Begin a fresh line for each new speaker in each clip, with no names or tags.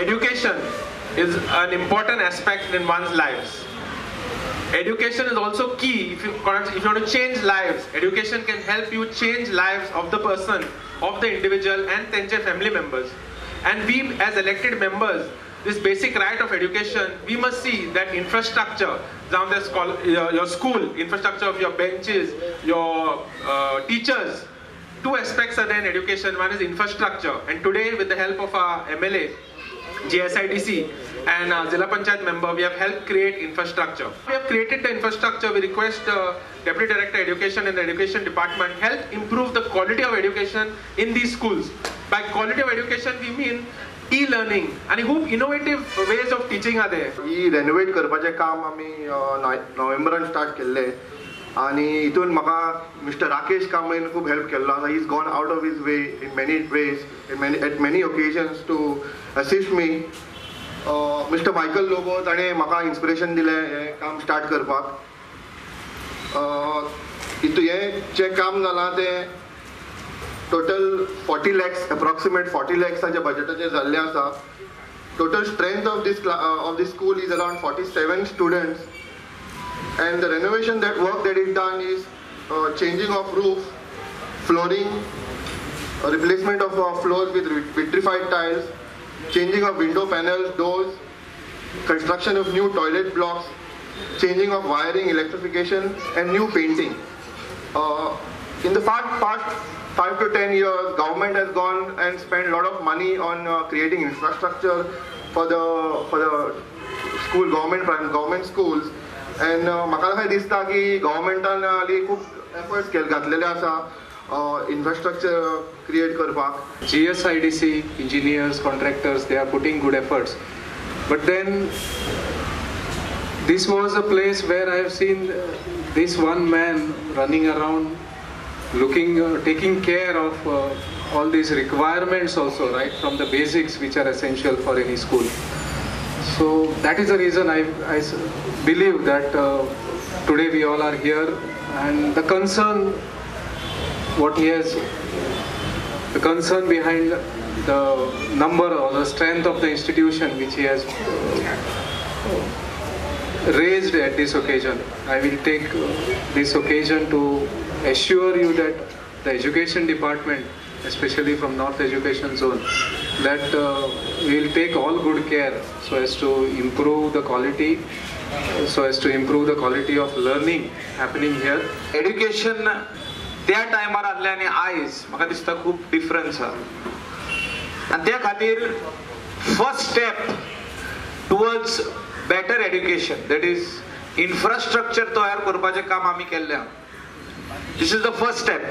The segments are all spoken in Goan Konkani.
Education is an important aspect in one's lives. Education is also key if you want to change lives. Education can help you change lives of the person, of the individual and their family members. And we as elected members, this basic right of education, we must see that infrastructure, down the your school, infrastructure of your benches, your teachers. Two aspects are there in education. One is infrastructure, and today with the help of our MLA, GSIDC and our Zilla Panchayat member, we have helped create infrastructure. We have created the infrastructure. We request Deputy Director Education and the Education Department help improve the quality of education in these schools. By quality of education, we mean e-learning and खूब innovative ways of teaching are there.
E renovate करपाचें काम आमी नोव्हेंबरान स्टार्ट केल्लें आनी हितून म्हाका मिस्टर राकेश कांबळेन खूब हेल्प केल्लो आसा. He is gone out of his way in many ways, at many occasions to assist me. Mister Michael Lobo ताणें म्हाका इन्स्पिरेशन दिलें हें काम स्टार्ट करपाक. हितून हें जें काम जालां तें टोटल 40 lakhs, approximate 40 lakhsाच्या बजेटाचेर जाल्लें आसा. Total strength of this school is around 47 students, and the renovation that work that is done is changing of roof, flooring, replacement of floors with vitrified tiles, changing of window panels, doors, construction of new toilet blocks, changing of wiring, electrification, and new painting. In the past 5 to 10 years, government has gone and spent a lot of money on creating infrastructure for the school, government schools. And म्हाका अशें दिसता की गव्हर्मेंटान हालीं खूब एफर्ट्स घातलेले आसा इन्फ्रास्ट्रक्चर क्रिएट करपाक.
GSIDC engineers, contractors, they are putting good efforts. But then this was a place where I have seen this one man running around, looking, taking care of all these requirements also, right, from the basics which are essential for any school. So that is the reason I believe that today we all are here, and the concern, what he has, the concern behind the number or the strength of the institution which he has raised at this occasion. I will take this occasion to assure you that the education department, especially from North Education Zone, that we will take all good care so as to improve the quality, so as to improve the quality of learning happening here.
Education त्या टायमार आसलें आनी आयज म्हाका दिसता खूब डिफरन्स आसा, आनी त्या खातीर first step towards better education, that is infrastructure तयार करपाचें काम आमी केल्लें आसा. This is the first step.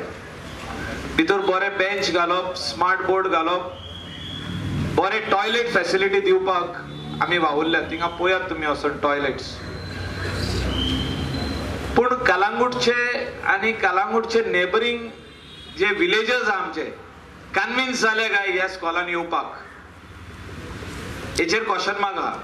भितर बरे बेंच घालप, स्मार्ट बोर्ड घालप, बरे टॉयलेट फॅसिलिटी दिवपाक आमी वावुरल्यात. थिंगा पळयात तुमी वचून टॉयलेट्स. पूण कलांगूटचे आनी कलांगूटचे नेबरींग जे विलेजर्स आहा आमचे कन्विन्स जाले काय ह्या स्कॉलान येवपाक, हेचेर क्वेश्चन मार्क आहा.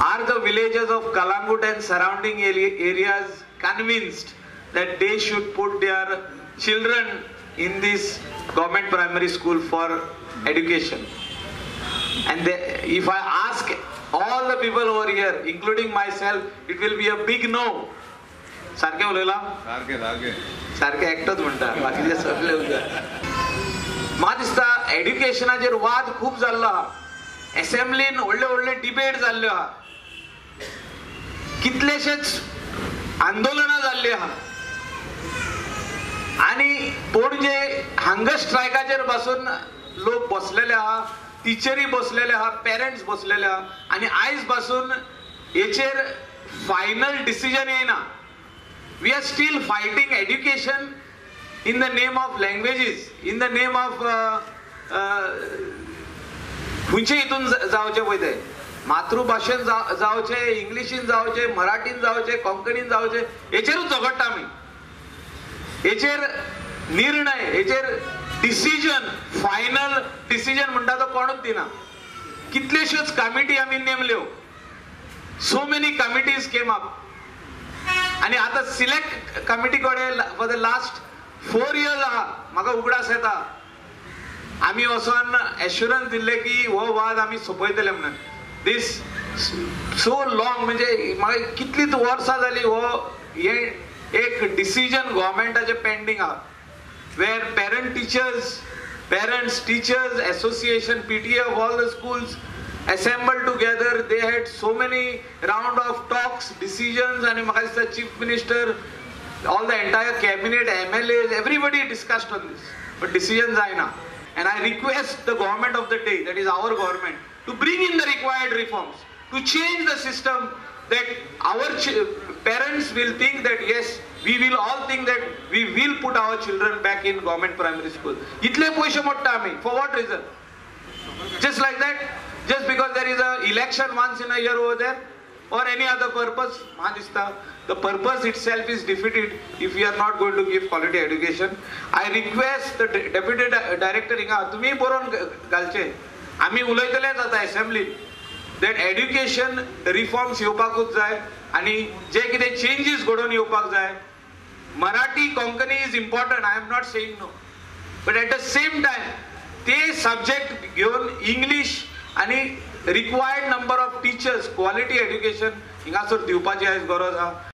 Are the villagers of Calangute and surrounding areas convinced that they should put their children in this government primary school for education? And they, if I ask all the people over here, including myself, it will be a big no. सारखे उलयला?
सारखे सारखे
सारखे एकटोच म्हणटा, बाकीचे सगळे उलयता. म्हाका दिसता एड्युकेशनाचेर वाद खूब जाल्लो आहा, एसेंब्लीन व्हडले व्हडले डिबेट जाल्ल्यो आहा, कितलेशेच आंदोलनां जाल्ली आहा, आनी पणजे हंगर स्ट्रायकाचेर बसून लोक बसलेले आहा, टिचरी बसलेले आहा, पेरंट्स बसलेले आहा, आनी आयज पासून हेचेर फायनल डिसिजन येयना. We are still fighting education in the name of languages, in the name of खंयचे हितून जावचें पळय तें, मातृभाशेन जावचें, इंग्लिशीन जावचें, मराठीन जावचें, कोंकणीन जावचें, हेचेरूच झगडटा आमी. हेचेर निर्णय, हेचेर डिसिजन, फायनल डिसिजन म्हणटा तो कोणूच दिना. कितल्योश्योच कमिटी आमी नेमल्यो, so many committees came up, आनी आतां सिलेक्ट कमिटी कडेन फॉर the last 4 years आहा. म्हाका उगडास येता आमी वचोन एश्युरन्स दिल्ले की हो वाद आमी सोंपयतले म्हणून. दीस सो लॉंग, म्हणजे म्हाका कितलींच वर्सां जाली हो हे एक डिसिजन गव्हर्मेंटाचें पेंडींग आहा, where parents teachers association PTA of all the schools assembled together. They had so many round of talks, decisions, and म्हाका दिसता chief minister, all the entire cabinet, MLAs, everybody discussed on this, but decision जायना. And I request the government of the day, that is our government, to bring in the required reforms, to change the system, that our parents will think that yes, we will all think that we will put our children back in government primary school. इतले पैशे मोडटा आमी, for what reason? Just like that, just because there is a election once in a year over there, or any other purpose? म्हाका दिसता the purpose itself is defeated if we are not going to give quality education. I request the deputy director हिंगा तुमी बरोवन घालचे, आमी उलयतलेच आतां असेंब्लीन, that education reforms येवपाकूच जाय आनी जे कितें चेंजीस घडोवन येवपाक जाय. Marathi, Konkani is important, I am not saying no, but at the same time ते सब्जेक्ट घेवन इंग्लीश आनी required number of teachers, quality education हिंगासर दिवपाची आयज गरज आहा.